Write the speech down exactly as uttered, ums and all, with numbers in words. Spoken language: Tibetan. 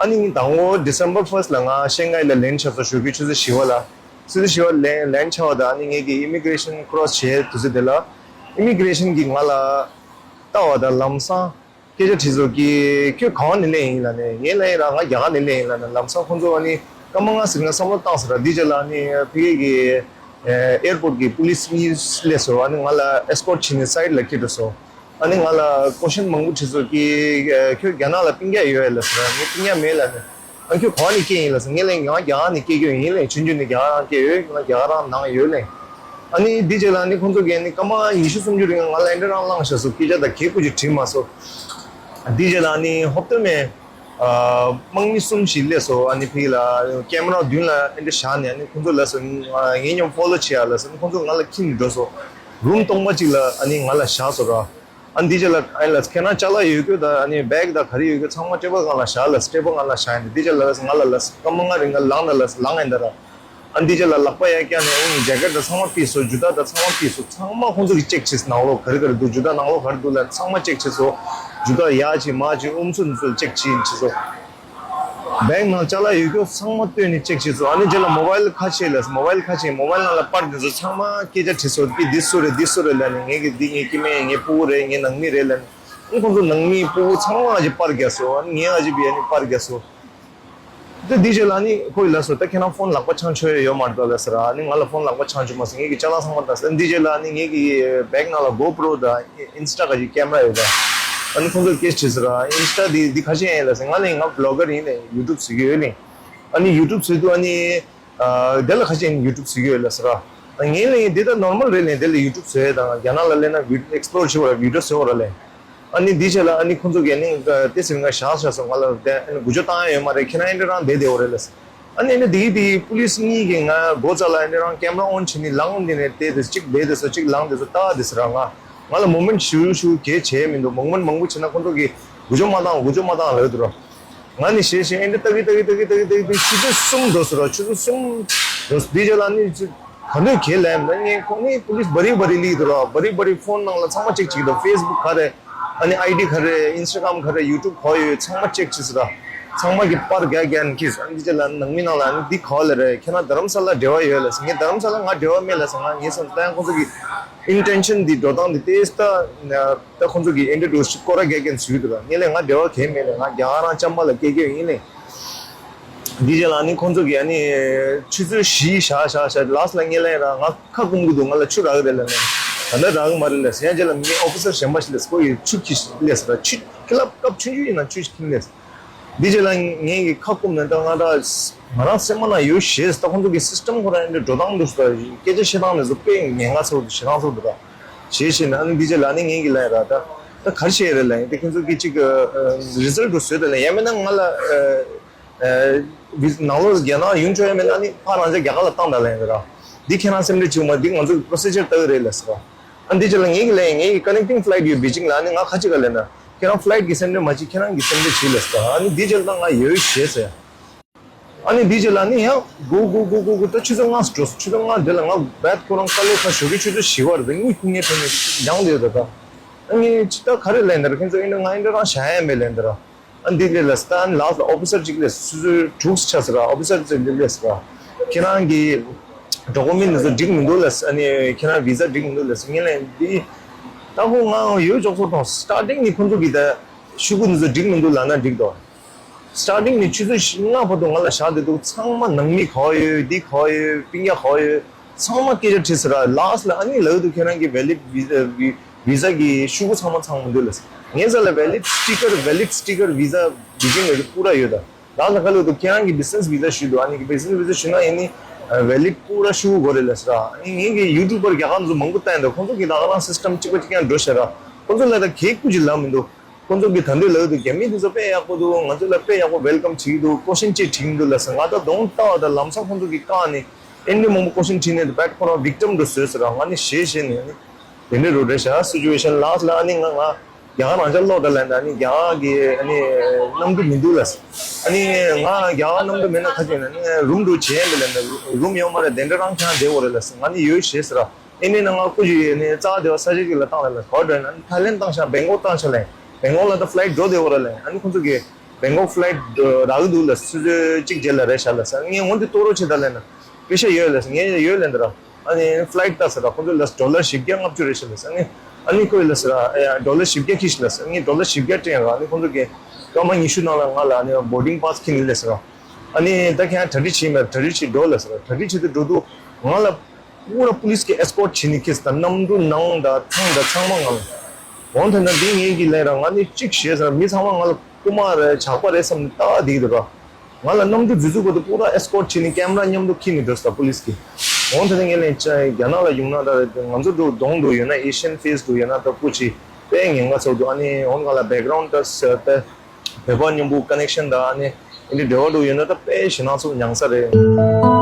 ཨ་ནི་དང་པོ་December first ལ་ང་ཤན་ཁའེ་ལ་ལན་ཆགས་སོང་། ཞོགས་ཀའི་ཆུ་ཚོད་བཞི་པ་ལ། ཆུ་ཚོད་བཞི་པ་ལན་ལན་ཆགས་པ་དང་ཨ་ནི་ངེད་ཀྱི་immigration cross བྱས་དུས་ཚོད་དེ་ལ་immigration གིས་ང་ལ་ལྟ་བ་དང་ལམ་སང་སྐད་ཆ་དྲིས་སོང་གི། ཁྱོད་ག་བ་ནས་སླེབས་ཡིན་ལབ་ནས། ངས་ལབ་ཡིན་ར་ང་རྒྱ་གར་ནས་སླེབས་ཡིན་ལབ་ནས། ལམ་སང་ཁོང་ཚོ་ཨ་ནི་སྐར་མ་ལྔ་ཟེར་ན་བསམ་བློ་བཏང་ཟེར་ར། འདི་རྗེས་ལ་ཨ་ནི་ཕ་གི་གི་ཨེ་airport གི་police གཉིས་སླེབས་སོང་། ཨ་ནི་ང་ལ་escort བྱས་ནས་side ལ་ཁྱེར་འགྲོ་སོང་། ཨ་ནི་ང་ལ་question མང་པོ་དྲིས་སོང་གི། ཁྱོད་རྒྱ་ནག་ལ་སྤུན་ཀྱག་ཡོད་ལབ་ཟེར་ར། ངས་སྤུན་ཀྱག་མེད་ལབ་ནས། ཨ་ཁྱོད་ག་བ་ནས་སྐྱེས་ཡིན་ལབ་ཟེར། ངས་ལབ་ཡིན་ང་རྒྱ་གར་ནས་སྐྱེས་ཡོད་ཡིན་ལབ་ཡིན། ཆུང་ཆུང་ནས་རྒྱ་གར་རང་སྐྱེས་ཡོད། ང་རྒྱ་གར་རང་ནང་ཡོད་ལབ་ཡིན། ཨ་ནི་འདི་རྗེས་ལ་ཨ་ནི་ཁོང་ཚོ་གིས་ཨ་ནི་སྐར་མ་ཉི་ཤུ་སུམ་ཅུ་རིང་ང་ལ་ཨེ་འདྲ་རང་བླངས་བཞག་སོང་། སྐད་ཆ་དང་གད་སྐུ་ཅིག་དྲིས་མ་སོང་། འདི་རྗེས་ལ་ཨ་ནི་ཧོབ་ཏེ་མེད། ཨ་དམག་མི་གསུམ་ཞིག་སླེབས་སོང་། ཨ་ནི་ཕ་གི་ལ་ཀེ་མ་ར་མདུན་ལ་ཨེ་འདྲ་བཞག་ནས། ཨ་ནི་ཁོང་ཚོ་ལབ་སོང་ངའི་མཉམ་ཕོ་ལོ་བྱེད་ཡ་ལབ་སོང་། ཁོང་ཚོ་ང་ལ་ཁྱེར་ནས་འགྲོ་སོང་། རུམ་སྟོང་པ་ཅིག་ལ་ཨ་ནི་ང་ལ་བཞག་སོང་ར། ཨ་ནི་འདི་རྗེས་ལ་ཨ་ལ་ཁྱེད་རང་ཅ་ལག་ཡོད་རྒྱུ་དང་ཨ་ནི་བེག་དང་ག་རེ་ཡོད་རྒྱུ་ཚང་མ་ཊེ་བལ་སྒང་ལ་བཞག་ལབ། ཊེ་བལ་སྒང་ལ་བཞག་ཡིན། འདི་རྗེས་ལ་ང་ལ་ལབ་སྐར་མ་ལྔ་རིང་ང་ལངས་དང་ལབ། ལངས་ཡིན་ད་ར། ཨ་ནི་འདི་རྗེས་ལ་ལག་པ་ཡར་བཀྱགས་ནས་ཨ་ནི་ཇེ་ཀེཊ་དང་ཚང་མ་ཕུད་སོང་། ཇུ་ཏ་དང་ཚང་མ་ཕུད་སོང་། ཚང་མ་ཁོང་ཚོ་གིས་ཅེག་བྱས་སོང་། ནང་ལོགས་ག་རེ་ག་རེ་འདུག་ཇུ་ཏ་ནང་ལོགས་ག་རེ་འདུག་ལབ་ཚང་མ་ཅེག་བྱས་སོང་། ཇུ་ཏ་ཡར་བྱས་མར་བྱས་ཨུམ་སུ་ནུ་སུ་ཅེག་བྱས་ཡིན་བྱས་སོང་། བེག་ནང་ཅ་ལག་ཡོད་རྒྱུ་ཚང་མ་བཏོན་ནས་ཅེག་བྱས་སོང་། ཨ་ནི་རྗེས་ལ་མོ་བལ་ཁ་ཕྱེ་ལབ་སོང་། མོ་བལ་ཁ་ཕྱེ། མོ་བལ་ནང་ལ་པར་དེ་ཚོ་ཚང་མ་སྐད་ཆ་དྲིས་སོང་། འདི་འདི་སུ་རེད། འདི་སུ་རེད་ལབ་ནས། ངས་ཀྱི་འདི་ངའི་སྐྱེ་དམན་ཡིན། ངའི་ཕྲུ་གུ་རེད། ངའི་ནང་མི་རེད་ལབ་ནས། ཨ་ཁོང་ཚོ་ནང་མི་ཕྲུ་གུ་ཚང་མ་ཨ་ཅེ་པར་རྒྱག་སོང་། ཨ་ནི་ངས་ཨ་ཅེ་བི་ཨ་ནི་པར་རྒྱག་སོང་། དེ་འདི་རྗེས་ལ་ཨ་ནི་ཁོས་ལབ་སོང་། ད་ཁྱེད་རང་ཕོན་ལག་པ་འཆང་ཆོག་ཡ་ཡོད་མ་རེད་ད་ལབ་ཟེར་ར། ཨ་ནི་ང་ལ་ཕོན་ལག་པ་འཆང་ཆོག་མ་སོང་། ངས་ཀྱི་ཅ་ལག་ཚང་མ་བཏང་སོང་། ཨ་ནི་འདི་རྗེས་ལ་ཨ་ནི་ངས་ཀྱི་བེག་ནང་ལ་གོ་པྲོ་དང་ཨིན་སི་ཊ་ག་ཅིག་ཀེ་མ་ར་ཡོད་ད། ཨ་ནི་ཁོང་ཚོས་སྐད་ཆ་དྲིས་ཟེར་ར། ཨིན་སི་ཊ་འདི་འདི་ག་ཅིག་ཡིན་ལབ་ཟེར། ང་ལ་ང་བི་ལོག་གར་ཡིན་ལབ། ཡུ་ཊུབ་བཟོ་གི་ཡོད་ལབ། ཨ་ནི་ཡུ་ཊུབ་བཟོས་དུས་ཨ་ནི། ཨ་དེ་ལ་ཁ་ཤས་ཡུ་ཊུབ་བཟོ་གི་ཡོད་ལབ་ཟེར་ར། ངས་ལབ་ཡིན་འདི་ད་ནོར་མལ་རེད་ལབ། དེ་ལ་ཡུ་ཊུབ་བཟོ་ཡས་དང་རྒྱ་ནག་ལ་སླེབས་ན་བི་ཨེགས་པི་ལོར་བྱེད་དགོས་ར། བི་ཌི་ཡོ་བཟོ་དགོས་ར་ལབ། ཨ་ནི་འདི་བྱས་ལ་ཨ་ནི་ཁོང་ཚོ་གིས་ནི་དེ་ཟེར་ང་བཞག་བཞག་སོང་། ང་ལ་དེ་ཨ་ནི་འགུལ་སྐྱོད་བཏང་ཡ་ཡོད་མ་རེད། ཁྱེད་རང་ཨེ་འདྲ་རང་བསྡད་བསྡད་ཡོད་རེད་ལབ། ཨ་ནི་ཨ་ནི་དེ་གི་དེ་གི་པུ་ལིས་གཉིས་ཀྱིས་ང་སྒོ་རྩ་ལ་ཨེ་འདྲ་རང་ཀེ་མ་ར་ཨོན་བྱས་ནས་ལངས་ནས་ནས་བསྡད་དེ་གཅིག་བསྡད་དེ་སོ་གཅིག་ལངས་དེ་སོ་ལྟ་དེ་ཟེར་ར། ང་ང་ལ་མུ་མེན་ཊི་ཞུ་ཞུ་གས་བྱས་མི་འདུག་མུ་མེན་ཊི་མང་པོ་བྱས་ན་ཁོང་ཚོ་གིས་འགུལ་སྐྱོད་མ་བཏང་འགུལ་སྐྱོད་མ་བཏང་ལབ་འདུག་ར། ང་ནི་ཞེད་ཞེད་ཨེ་འདྲ་ལྟ་གི་ལྟ་གི་ལྟ་གི་ལྟ་གི་ལྟ་གི་ཆུ་ཚོད་གསུམ་འགྲོ་སོང་ར། ཆུ་ཚོད་གསུམ་འགྲོ་སོང་། དེ་རྗེས་ལ་ནི་ཅི་ག་འདོད་གས་ལབ་ཡིན་ན། ངས་ཁོ་ནི་པུ་ལིས་བ་རི་བ་རི་སླེབས་འདུག་ར། བ་རི་བ་རི་ཕོན་ནང་ལ་ཚང་མ་ཅེག་བྱེད་ཀྱི་འདུག་ཕེ་སི་བུག་ག་རེ། ཨ་ནི་ཨའི་ཌི་ག་རེ། ཨིན་སི་ཊ་གྷ་རམ་ག་རེ། ཡུ་ཊུབ་ག་ཡོད། ཚང་མ་ཅེག་བྱས་སོང་ར། ཚང་མ་གིས་པར་རྒྱག་རྒྱག་ནས་ཁྱེར་སོང་། ཨ་ནི་དེ་རྗེས་ལ་ནང་མི་ནང་ལ་ཨ་ནི་འདི་ག་བ་ལ་རེད། ཁྱེད་རང་རྡ་རམ་ས་ལ་འབྲེལ་བ་ཡོད་ལབ་སོང་། ངས་རྡ་རམ་ས་ལ་ང་འབྲེལ་བ་མེད་ལབ་སོང་། ང་ངས་བསམ་ད་ཡང་ཁོང་ཚོ་གི་ཨིན་ཊེན་ཤན་འདི་འགྲོ་སྟངས་འདི་ཏོག་ཙམ་ད་ཁོང་ཚོ་གིས་ཨེ་འདྲ་འདྲ་ཞིག་སྐོར་ར་རྒྱག་མཁན་ཚུལ་འདུག་ར། ངས་ལབ་ང་འབྲེལ་བ་གང་ཡང་མེད་ལབ། ང་རྒྱ་གར་རང་ཅམ་པ་ལ་སྐྱེས་སྐྱེས་ཡིན་ལབ། འདི་རྗེས་ལ་ཨ་ནི་ཁོང་ཚོ་གིས་ཨ་ནི་ཆུ་ཚོད་བཞི་བཞག་བཞག་བཞག་ལཱསི་ལ་ངས་ལབ་ར། ང་ཁ་སྐོམ་གི་འདུག་ང་ལ་ཆུ་རག་གི་རེད་ལབ་ནས། ད་ལྟ་རག་གི་མ་རེད་ལབ་ཟེར། ཡང་རྗེས་ལ་མི་ཨོ་ཕི་སར་གཞན་པ་ཞིག་སླེབས་སོང་། ཁོ་ཡིས་ཆུ་ཁྱེར་སླེབས་སོང་ར། ཆུ་ཁྱི་ལབ་སྐབས་ཆུང་ཆུང་ཡིན་ན་ཆུ་ཞིག་ཁྱེར་སླེབས་སོང་། འདི་རྗེས་ལ་ངས་ཀྱི་ཁ་སྐོམ་ནས་ད་ང་ད་ང་རང་སེམས་ནང་ཡོད་ཞེས། ད་ཁོང་ཚོ་གི་སི་སི་ཊམ་ཁོ་རང་འདྲ་འགྲོ་སྟངས་འདུག་ཟེར། སྐད་ཆ་བཤད་སྟངས་ནས་བཟོ་དཔེ་ཉེན་ཁ་ཚ་བོ་འདུག་བྱེད་སྟངས་ཚ་བོ་འདུག་ད་ཞེས་བཤད་ནས། ཨ་ནི་འདི་རྗེས་ལ་ཨ་ནི་ངས་ཀྱི་ལབ་ཡ་ར། ད་ད་ག་རེ་བྱེད་ཡ་རེད་ལབ་ཡིན། དེ་ཁྱེད་ཚོ་གི་ཅིག་རི་ཛལ་ཊི་འདྲ་བཟོས་ད་ལབ་ཡིན། ཡང་མིན་ན་ང་ལ་ཨ་ནང་ལོགས་རྒྱ་ནག་ཡོང་ཆོག་ཡ་མེད་ན་ཨ་ནི་ཕར་རང་ཅག་རྒྱ་གར་ལ་བཏང་ད་ལབ་ཡིན་ར། འདི་ཁྱེད་རང་སེམས་ཁྲལ་བྱེད་དགོས་མ། འདི་ང་ཚོ་གི་པོ་རོ་སི་ཇར་ལྟ་གི་རེད་ལབ་ཟེར་ར། ཨ་འདི་རྗེས་ལ་ངས་ཀྱི་ལབ་ཡིན། ངས་ཀྱི་ཀ་ནེག་ཊིང་ཕི་ལའི་ཊི་ཡོད་པེ་ཅིང་ལ། ཨ་ནི་ང་ཁ་ཅིག་ག་ལབ་ན་ཁྱེད་རང་ཕི་ལའི་ཊི་གི་སེམས་ཁྲལ་མ་བྱེད། ཁྱེད་རང་གི་སེམས་ཁྲལ་བྱེད་ལབ་ཟེར། ཨ་ནི་འདི་རྗེས་ལ་ད་ང་ཡོད་ཞེས་ཟེར། ཨ་ནི་འདི་རྗེས་ལ་ནི་ཡང་སྒུག་སྒུག་སྒུག་སྒུག་སྒུག་ད་ཆུ་ཚོད་ལྔ་འགྲོ་སོང་། ཆུ་ཚོད་ལྔ་དེ་ལ་ང་བད་ཁོ་རང་དཀའ་ལས་ཁག་ཞོགས་ཀྱི་ཆུ་ཚོད་བཞི་པ་རེད། ད་གཉིད་ཁུག་མཁན་ཐོན་ནས་ལངས་བསྡད་ཡོད་ད། ད་ཨ་ནི་ཅི་ད་ག་རེ་ལབ་ཡིན་ད་ར། ཁྱེད་ཚོ་ཨེ་འདྲ་ང་ཨེ་འདྲ་རང་བཞག་ཡ་མེད་ལབ་ཡིན་ད་ར། ཨ་འདི་ལས་ལ་སི་ཏན་ལ་ཨོ་ཕི་སར་གཅིག་ལས་སུ་སུ་དྲུག་ཆ་ཟེར་ར། ཨོ་ཕི་སར་གཅིག་འདི་ལས་ཟེར་ར། ཁྱེད་རང་གི་ཌོ་ཀུ་མེན་ཊི་འདི་ཚོ་འགྲིག་མི་འདུག་ལབ་ཟེར། ཨ་ནི་ཁྱེད་རང་བི་ཟ་འགྲིག་མི་འདུག་ལབ་ཟེར། ངས་ལབ་འདི་ད་ཁོ་ང་ཡོད་ཅོག་ཚོ་དང་སི་ཊར་ཊིང་ནས་ཁོང་ཚོ་གི་ད་ཤོག་གུ་འདི་ཚོ་འགྲིག་མི་འདུག་ལབ་ན་འགྲིག་དོ། སི་ཊར་ཊིང་ནས་ཆུ་ཚོད་ལྔ་བར་དུ་ང་ལ་བཞག་བསྡད་འདུག་ཚང་མ་ནང་མི་ག་པར་ཡོད། འདི་ག་པར་ཡོད། སྤུན་ཀྱག་ག་པར་ཡོད། ཚང་མ་སྐད་ཆ་དྲིས་ཟེར་ར། ལ་སི་ལ་ཨ་ནི་ལབ་འདུག་ཁྱེད་རང་གི་ཝེ་ལིཌ་བི་ཟ་གི་ཤོག་གུ་ཚང་མ་ཚང་མི་འདུག་ལབ་ཟེར། ངས་ཟེར་ལ་ཝེ་ལིཌ་སི་ཊི་ཀར་ཝེ་ལིཌ་སི་ཊི་ཀར་བི་ཟ་བི་ཇིང་ཝེ་ལིཌ་པུ་ར་ཡོད་ད། ལ་སི་ལ་ག་ལབ་འདུག་ཁྱེད་རང་གི་བི་ཛི་ནེ་སི་བི་ཟ་ཞུ་འདུག་ཨ་ནི་གི་བི་ཛི་ནེ་སི་བི་ཟ་ཞུ་ན་ཡིན་ནི་ཝེ་ལིཌ་པུ་ར་ཤོག་གུ་དགོས་རེད་ལབ་ཟེར་ར། ཨ་ནི་ངས་གི་ཡུ་ཊུབ་པར་རྒྱ་གར་ཚོ་མང་པོ་བལྟས་འདུག་ཁོང་ཚོ་གི་ད་ག་རང་སི་སི་ཊམ་གཅིག་པ་གཅིག་རྐྱང་འགྲོ་ཤག་ར། ཁོང་ཚོ་ལ་ད་གད་སྐུ་ཅིག་ལབ་མི་འདུག་ཁོང་ཚོ་གིས་ད་འདོད་ལབ་འདུག་རྒྱ་མི་འདི་ཚོ་དཔེ་ཡག་པོ་འདུག་ང་ཚོ་ལ་དཔེ་ཡག་པོ་ཝེལ་ཀམ་བྱེད་ཀྱི་འདུག་ཀོ་ཤན་ཅིག་དྲིས་ཀྱི་འདུག་ལབ་ཟེར། ང་ད་གདོང་ལྟ་བ་ད་ལམ་སང་ཁོང་ཚོ་གིས་བཀག་ནས་ཨེ་འདྲ་མང་པོ་ཀོ་ཤན་དྲིས་ནས་ད་བད་ཁོ་རང་བིག་ཊམ་འདྲ་བཟོས་ཟེར་ར། ང་ནི་ཞེད་ཞེད་ནས་ཨ་ནི་དེ་འདྲ་རུ་རེད་ཤག་སི་ཅུ་ཨེ་ཤན། ལ་སི་ལ་ཨ་ནི་ང་ང་རྒྱ་གར་རང་ཅག་ལོག་འདྲ་ལབ་ན་ཨ་ནི་རྒྱ་གར་གི་ཨ་ནི་གནམ་གྲུ་མི་འདུག་ལབ་ཟེར། ཨ་ནི་ང་རྒྱ་གར་གནམ་གྲུ་མེད་ན་ཁ་ཅིག་ན་ཨ་ནི་རུམ་འགྲོ་བྱས་མི་ལབ་ན་རུམ་ཡོད་མ་རེད། དེ་འདྲ་རང་ཁྱང་བསྡད་འོ་རེད་ལབ་ཟེར། ང་ནི་ཡོད་ཞེད་ཟེར་ར། ཨེ་ནས་ན་ང་ཀུ་ཅི་ནས་རྩ་བདེ་བ་ས་ཆ་ཅིག་ལ་བཏང་ལ་ལ་གོ་འདྲ་ན་ཐའི་ལེན་བཏང་ཤག་བེང་ཀོག་བཏང་ཤག་ལ་བེང་ཀོག་ལ་ད་ཕི་ལའིཊ་འགྲོ་བདེ་བོ་ར་ལ། ཨ་ནི་ཁོང་ཚོ་གིས་ བེང་ཀོག་ཕ་ལའིཊ་རག་གི་འདུག་ལབ། ཆུ་ཚོད་གཅིག་རྗེས་ལ་རེད་ཤག་ལབ་ཟེར། ངས་འོ་འདི་གཏོང་རོགས་བྱེད་དང་ལབ་ན། པེ་ཤ་ཡོད་ལབ་ཟེར། ངས་ཡོད་ལབ་འདི་ར། ཨ་ནི་ཕ་ལའིཊ་ལྟ་ཟེར་ར། ཁོང་ཚོ་ལབ་ཌོ་ལར་བཞི་བརྒྱ་ལྔ་བཅུ་རེད་ཤག་ལབ་ཟེར། ཨ་ནི་ཨ་ནི་ཁོས་ལབ་ཟེར་ར། ཨ་ཡ་ཌོ་ལར་བཞི་བརྒྱ་ཁྱེར་ཤག་ལབ་ཟེར། ངས་ཌོ་ལར་བཞི་བརྒྱ་སྤྲད་ར། ཨ་ནི་ཁོང་ཚོ་གིས་སྐར་མ་ཉི་ཤུ་ནང་ལ་ང་ལ་ཨ་ནི་བོར་ཌིང་པཱ་སི་ཁྱེར་ནི་ལབ་ཟེར་ར། ཨ་ནི་ད་ཁྱེད་རང་གྲ་སྒྲིག་བྱེད་མེད། གྲ་སྒྲིག་བྱེད་འགྲོ་ལབ་ཟེར་ར། གྲ་སྒྲིག་བྱེད་དུ་འགྲོ་དུས་ང་ལ་པུ་ར་པུ་ལིས་ཀྱིས་ཨེ་སི་ཀོཊ་བྱེད་ནི་ཁྱེར་ད། གནམ་གྲུ་ནང་དང་ཐང་དང་ཚང་མ་ང་ལ། འོང་ཐ་ན་འདི་ངེད་ཀྱི་ལན་ར། ང་ནི་གཅིག་བྱས་ཟེར་ར། མི་ཚང་མ་ང་ལ་རྐུ་མ་རེད་ཇག་པ་རེད་བསམ་ནས་ལྟ་བསྡད་ཀྱི་འདུག་ར། ང་ལ་གནམ་གྲུ་འཛུལ་ཚུགས་བར་དུ་པུ་ར་ཨེ་སི་ཀོཊ་བྱེད་ནི་ཀེམ་ར་མཉམ་དུ་འཁྱེར་ནི་འགྲོ་ཟེར་པུ་ལིས་ཀྱིས། འོང་ཐ་ན་ངས་ལན་ཅ་རྒྱ་ནག་ལ་ཡོང་ན་ད་ང་ཚོ་འགྲོ་གདོང་འགྲོ་ཡོད་ན་ཨེ་ཤི་ཡན་ཕེ་སི་འགྲོ་ཡོད་ན་ད་སྐུ་མཁྱེན་དཔེ་ཉེན་ཁ་ཚ་པོ་འདུག་ཨ་ནི་འོང་ང་ལ་བེག་གྷ་རའུན་ཌི་ད་ཟེར་ད་བོད་པ་མཉམ་པོ་ཀ་ནེག་ཤན་དང་ཨ་ནི་ཨེ་འདྲ་འབྲེལ་བ་འགྲོ་ཡོད་ན་ད་དཔེ་ཞེད་སྣང་ཚ་པོ་མྱངས་ས་རེད།